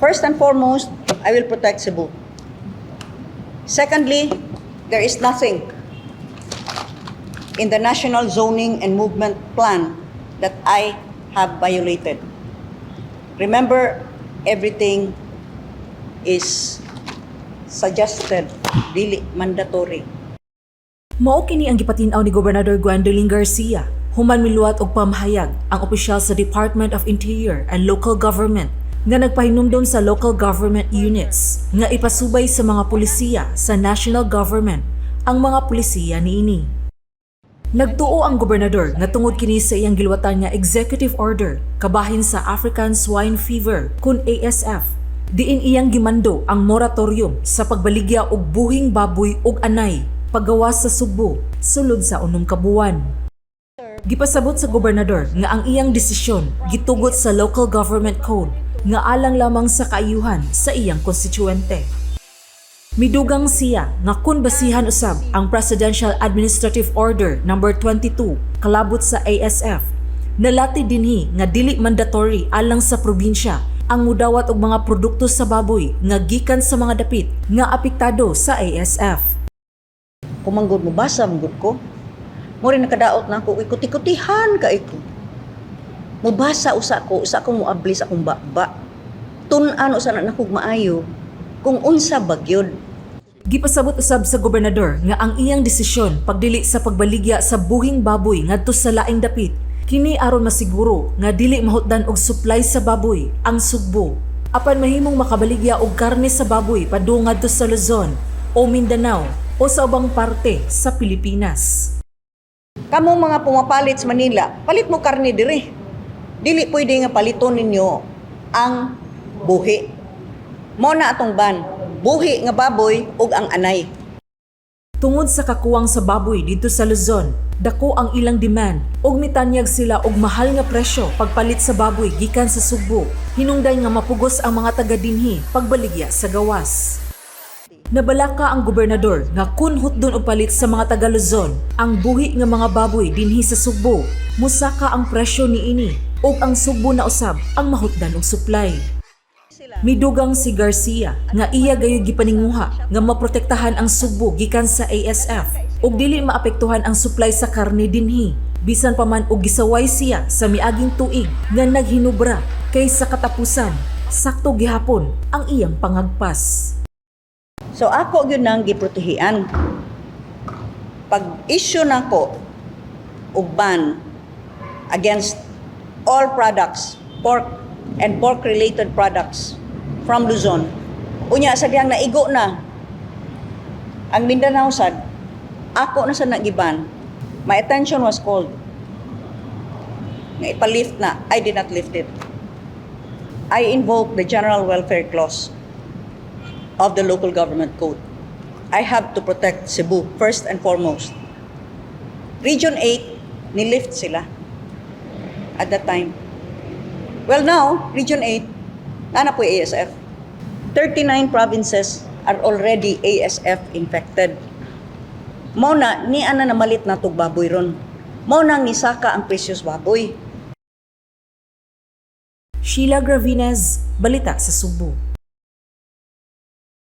First and foremost, I will protect Cebu. Secondly, there is nothing in the National Zoning and Movement Plan that I have violated. Remember, everything is suggested, dili mandatory. Mao kini ang gipatin-aw ni Gobernador Gwendolyn Garcia human miluwat og pamahayag ang opisyal sa Department of Interior and Local Government nga nagpahinumdom sa local government units nga ipasubay sa mga pulisiya sa national government ang mga pulisiya niini. Nagtuo ang gobernador nga tungod kini sa iyang giluwatan nga executive order kabahin sa African Swine Fever kun ASF, diin iyang gimando ang moratorium sa pagbaligya og buhing baboy ug anay pagawas sa Sugbo sulod sa 6 ka buwan. Gipasabot sa gobernador nga ang iyang desisyon gitugot sa Local Government Code nga alang lamang sa kaayuhan sa iyang konstituente. Midugang siya nga kun basihan usab ang Presidential Administrative Order Number 22 kalabot sa ASF, nalati dinhi nga dili mandatory alang sa probinsya ang mudawat og mga produkto sa baboy nga gikan sa mga dapit nga apektado sa ASF. Kumanggod mo basa manggod ko. Mo rin nakadaot na ako, ikuti-kutihan ka ko. Mubasa usa ko, usa ko moabli sa akong baba. Tun-an usa na nakog maayo kung unsa bagyod. Gipasabot usab sa gobernador nga ang iyang desisyon pagdili sa pagbaligya sa buhing baboy ngadto sa laing dapit kini aron masiguro nga dili mahutdan og supply sa baboy ang Sugbo. Apan mahimong makabaligya og karne sa baboy padung ngadto sa Luzon o Mindanao o sa ubang parte sa Pilipinas. Kamo mga pumapalit sa Manila, palit mo karne dire. Dili pwede nga paliton ninyo ang buhi. Mo na atong ban, buhi nga baboy ug ang anay. Tungod sa kakuwang sa baboy dito sa Luzon, dako ang ilang demand ug mitanyag sila og mahal nga presyo pagpalit sa baboy gikan sa Sugbo. Hinungdan nga mapugos ang mga taga dinhi pagbaligya sa gawas. Nabalaka ang gobernador nga kun hutdon og palit sa mga taga Luzon ang buhi nga mga baboy dinhi sa Sugbo, musaka ang presyo niini ug ang Sugbo na usab ang mahutdan og supply. Midugang si Garcia nga iya gayud gipaninguha nga maprotektahan ang Sugbo gikan sa ASF ug dili maapektuhan ang supply sa karne dinhi, bisan pa man og gisaway siya sa miaging tuig nga naghinubra kay sa katapusan sakto gihapon ang iyang pangagpas. So ako gyud nang giprotehian. Pag issue nako og ban against all products, pork and pork related products from Luzon. Unya sa dihang naigo na ang Mindanao sad, ako na sa nagiban. My attention was called nga ipalift na. I did not lift it. I invoked the General Welfare Clause of the Local Government Code. I have to protect Cebu first and foremost. Region 8, nilift sila at that time. Well now, Region 8, naa po ASF. 39 provinces are already ASF infected. Mao na, ni ana namalit na tug baboy ron. Mao nang nisaka ang presyos baboy. Sheila Gravines, Balita sa Sugbo.